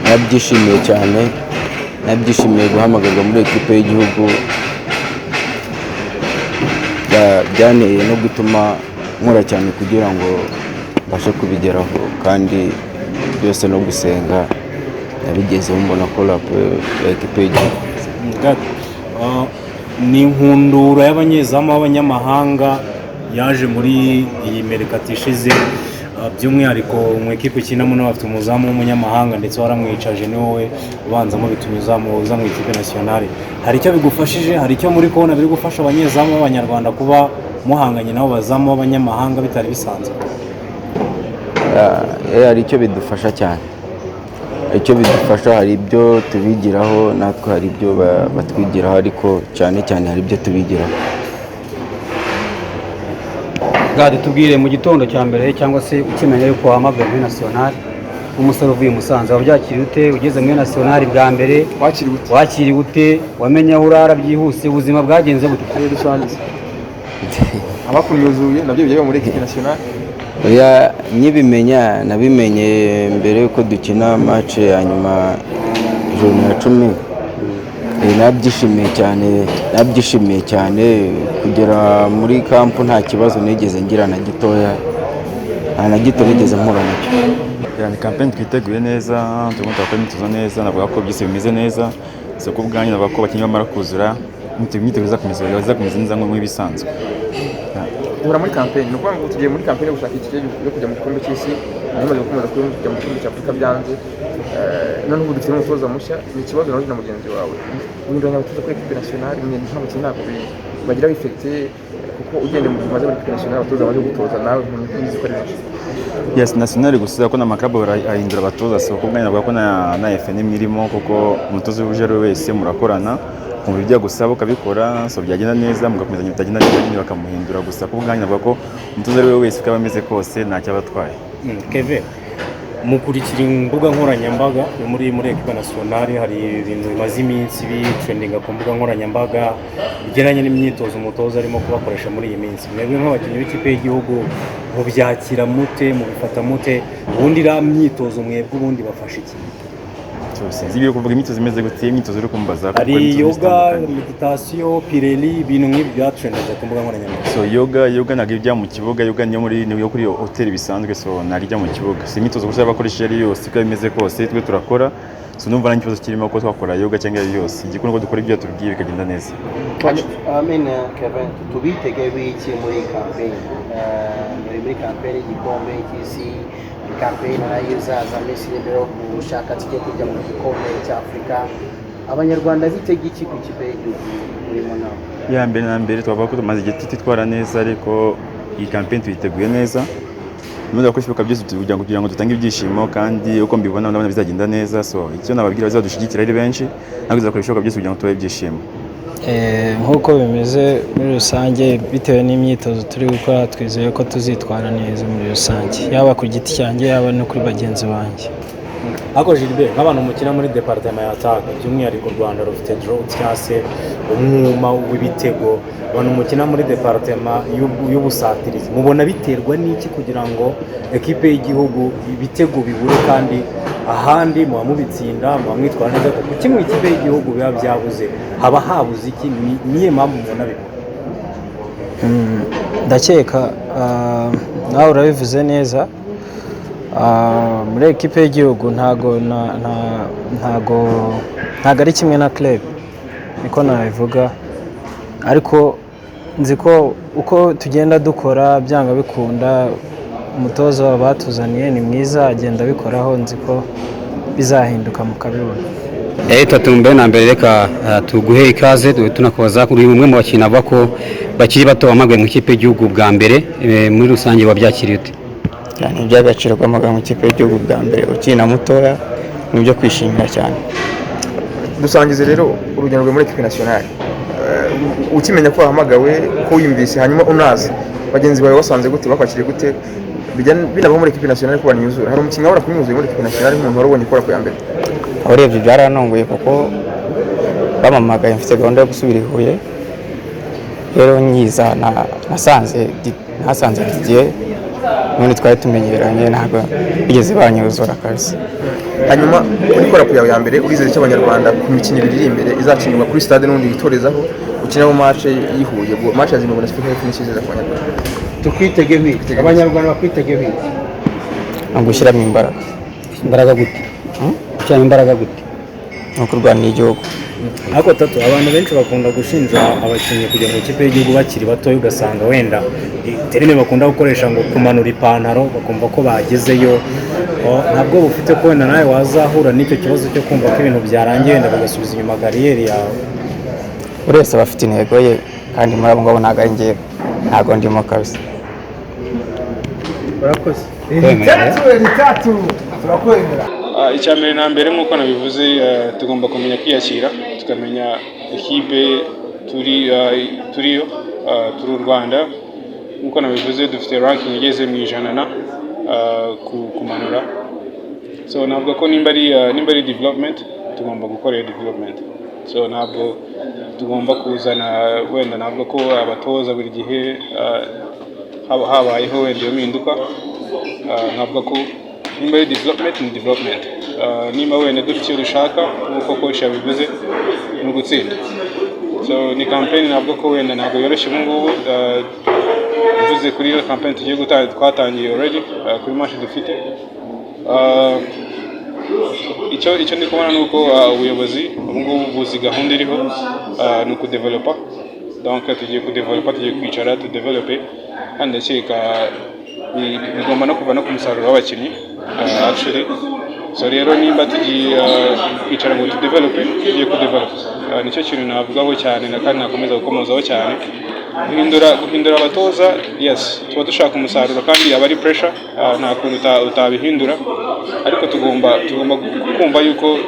Nabyishimiye cyane, nabyishimiye guhamagarwa muri ekipe y'igihugu. Byanteye no gutuma nkora cyane kugira ngo mbashe kubigeraho, kandi byose no gusenga nabigezeho, mbona ko rapo ya ekipe y'igihugu. Gad, ni inkundura y'abanyezamu b'abanyamahanga yaje muri iyi mercato ishize, by'umwihariko mu ikipe ukinamo nawe bafite umuzamu w'umunyamahanga, ndetse waramwicaje, ni wowe ubanzamo, bituma uzamu uza mu ikipe nationale. Hari icyo bigufashije? Hari icyo muri kubona biri gufasha abanyezamu b'abanyarwanda kuba muhanganye nabo bazamu b'abanyamahanga bitari bisanzwe? Hari icyo bidufasha cyane, icyo bidufasha hari ibyo tubigiraho, natwe hari ibyo batwigiraho, ariko cyane cyane hari ibyo tubigiraho. Gad, tubwire, mu gitondo cya mbere cyangwa se ukimenya yuko wahamagawe muri nationale nk'umusore uvuye i Musanze, wabyakiriye ute? Ugeze muri nationale bwa mbere, Wakiriwe ute? wakiriwe ute? Wamenye aho urara byihuse? Ubuzima bwagenze bute? Ariyo dusangiza abakunyuzuye nabyo bijya muri équipe nationale. Oya, nkibimenya, nabimenye mbere yuko dukina match ya nyuma, journée ya 10. Nabyishimiye cyane, nabyishimiye cyane. Kugera muri camp nta kibazo nigeze ngira na gitoya, nta na gito nigeze mpura nacyo. Yeah, ni campaign twiteguye neza, turimo turakora imyitozo neza, navuga ko byose bimeze neza. So ku bwanjye navuga ko abakinnyi bamara kuzura, imyitozo izakomeza neza nk'ibisanzwe. Duhora muri campaign, ni ukuvuga ngo tugiye muri campaign yo gushaka itike yo kujya mu gikombe cy'isi. Tumaze gukomeza kujya mu gikombe cya Afurika byanze. Noneho ubu dufite n'umutoza mushya. Ni ikibazo nawe na mugenzi wawe guhinduranya abatoza kuri équipe nationale, mwe nk'abakinnyi ntabwo bagira effet, kuko ugende mu maze muri équipe nationale, abatoza bamaze gutoza nawe ntuzi ko ari benshi. Yes, nationale gusa ko n'ama club arahindura abatoza, so ku bwanjye navuga ko na effet nimwe irimo, kuko umutoza uje ari we wese murakorana, kumva ibyo agusaba ukabikora, so byagenda neza mugakomezanya, bitagenda neza nyine bakamuhindura. Gusa ku bwanjye navuga ko umutoza ari we wese, uko aba ameze kose, ntacyo aba atwaye. Keve, mukurikira imbuga nkoranyambaga yo muri equipe nationale, hari ibintu bimaze iminsi bitrendinga ku mbuga nkoranyambaga bigendanye n'imyitozo umutoza arimo kubakoresha muri iyi minsi. Mwebwe nk'abakinnyi b'ikipe y'igihugu mubyakira mute? Mubifata mute? Ubundi iriya myitozo mwebwe ubundi bafasha iki? So, sinzi ibyo kuvuga, imyitozo imeze gute? Imyitozo uri kumbaza? Kuko Hari imyitozo yoga, itandukanye. meditation, pireli, ibintu nk'ibi byatrendinze ku mbuga nkoranyambaga. So yoga ntabwo ijya mu kibuga, yoga niyo muri niyo kuri hoteli bisanzwe, so ntabwo ijya mu kibuga. Si imyitozo gusa bakoresha iyo ari yose, uko bimeze kose twe turakora, so numva nta kibazo kirimo ko twakora yoga cyangwa iyo ari yose. Igikuru ni uko dukora ibyo tubwiye bikagenda neza. Amen. Kevin, tubitege biki muri campaign? Muri campaign y'igikombe cy'isi, campaign nayo izaza minsi iri imbere yo gushaka tujye kujya mu gikombe cya Afurika. Abanyarwanda bitege iki ku kipe y'igihugu murimo nawe? Ya mbere na mbere twavuga ko tumaze igihe tutitwara neza, ariko iyi campaign tuyiteguye neza. Turimo turakora ibishoboka byose kugira ngo dutange ibyishimo, kandi uko mbibona ndabona bizagenda neza. So icyo nababwira, bazadushyigikira ari benshi, ntabwo tuzakora ibishoboka byose kugira ngo tubahe ibyishimo. Nk'uko bimeze muri rusange, bitewe n'imyitozo turi gukora, twizeye ko tuzitwara neza muri rusange, yaba ku giti cyanjye, yaba no kuri bagenzi banjye. Ariko Gilbert, nk'abantu mukina muri département ya attaque, by'umwihariko u Rwanda rufite drought cyangwa se umwuma w'ibitego, abantu mukina muri département y'ubusatirizi mubona biterwa n'iki kugira ngo ekipe y'igihugu ibitego bibure, kandi ahandi muba mubitsinda, muba mwitwara neza? Kuki mu ikipe y'igihugu biba byabuze? Haba habuze iki? Niyo mpamvu mubona bibura? Ndakeka nawe urabivuze neza. Muri ekipe y'igihugu ntago ari kimwe na club, niko nabivuga, ariko nzi ko uko tugenda dukora, byanga bikunda, umutoza batuzaniye ni mwiza, agenda abikoraho, nzi ko bizahinduka mukabibona. Tatu, mbere na mbere reka tuguhe ikaze, tunakubaza kuri umwe mu bakinnyi avuga ko bakiri bato wamagaye mu ikipe y'igihugu bwa mbere, muri rusange wabyakiriye ute? Cyane, iby'agaciro guhamagara mu ikipe y'igihugu bwa mbere ukiri na mutoya, ni ibyo kwishimira cyane. Dusangize rero urugendo rwawe muri équipe nationale. Ukimenya ko wahamagawe, ko wiyumvise, hanyuma unaza bagenzi bawe wasanze gute, bakwakiriye gute? Bijya binabaho muri équipe nationale ko banyuzura, hari umukinnyi wabura kumwuzuye muri équipe nationale nk'umuntu wari ubonye ukora ku ya mbere? Urebye byarantunguye kuko bampamagaye mfite gahunda yo gusubira i Huye. Rero nyiza nasanze Didier. Ubundi twari tumenyeranye, ntabwo bigeze banyuzura kabisa. Hanyuma kuri call-up yawe ya mbere, urizera icyo Abanyarwanda ku mikino ibiri iri imbere izakinirwa kuri stade n'ubundi witorezaho, ukinamo match y'i Huye, ubwo match ya Zimbabwe na Afurika y'Epfo, n'icyizere ku Banyarwanda? Tukwitege biki? Abanyarwanda bakwitege biki? Ni ugushyiramo imbaraga. Imbaraga gute? Gushyiramo imbaraga gute? Ni ukurwanira igihugu. Ariko Tatu, abantu benshi bakunda gushinja abakinnyi kujya mu ikipe y'igihugu bakiri batoya, ugasanga wenda terme bakunda gukoresha ngo kumanura ipantaro, bakumva ko bagezeyo. Oh, ntabwo bufite ko wenda nawe wazahura n'icyo kibazo cyo kumva ko ibintu byarangiye, wenda bigasubiza inyuma carrière yawe? Buri wese aba afite intego ye, kandi muri abo ngabo ntabwo ari njyewe, ntabwo ndimo kabisa. Urakoze. Icya mbere na mbere, nk'uko nabivuze, tugomba kumenya kwiyakira, tukamenya ekipe turi turiyo. Turi u Rwanda, nk'uko nabivuze, dufite ranking igeze mu 100 na kumanura. So navuga ko nimba ari development, tugomba gukora iyo development. So ntabwo tugomba kuzana, wenda navuga ko abatoza buri gihe habayeho wenda iyo mpinduka. Nkavuga ko nimba ari development, ni development. Nimba wenda dufite icyo dushaka, nk'uko coach yabivuze, ni ugutsinda. So ni campaign navuga ko wenda ntabwo yoroshye ubu ngubu. Mvuze kuri iyo campaign tugiye twatangiye already, kuri match dufite. Icyo ndi kubona ni uko ubuyobozi ubu ngubu buzi gahunda iriho, ni ukudevelopa. Donc tugiye kudevelopa, tugiye kwicara tudevelope, kandi ndakeka bigomba no kuva no ku musaruro w'abakinnyi, actually. So rero nimba tugiye kwicara ngo tudevelope, tugiye kudevelopa. Nicyo kintu navugaho cyane na kandi nakomeza gukomozaho cyane. Guhindura abatoza, yes, tuba dushaka umusaruro kandi aba ari pressure, nta kuntu utabihindura, ariko tugomba kumva yuko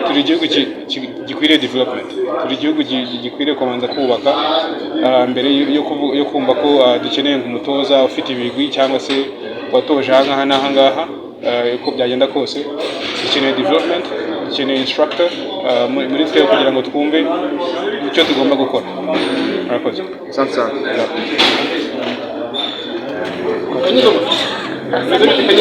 turi igihugu gikwiriye development, turi igihugu gikwiriye kubanza kubaka, mbere yo kumva ko dukeneye ngo umutoza ufite ibigwi cyangwa se watoje aha ngaha n'aha ngaha. Uko byagenda kose dukeneye development, dukeneye instructor muri twe kugira ngo twumve icyo tugomba gukora. Murakoze. Asante sana. Yeah.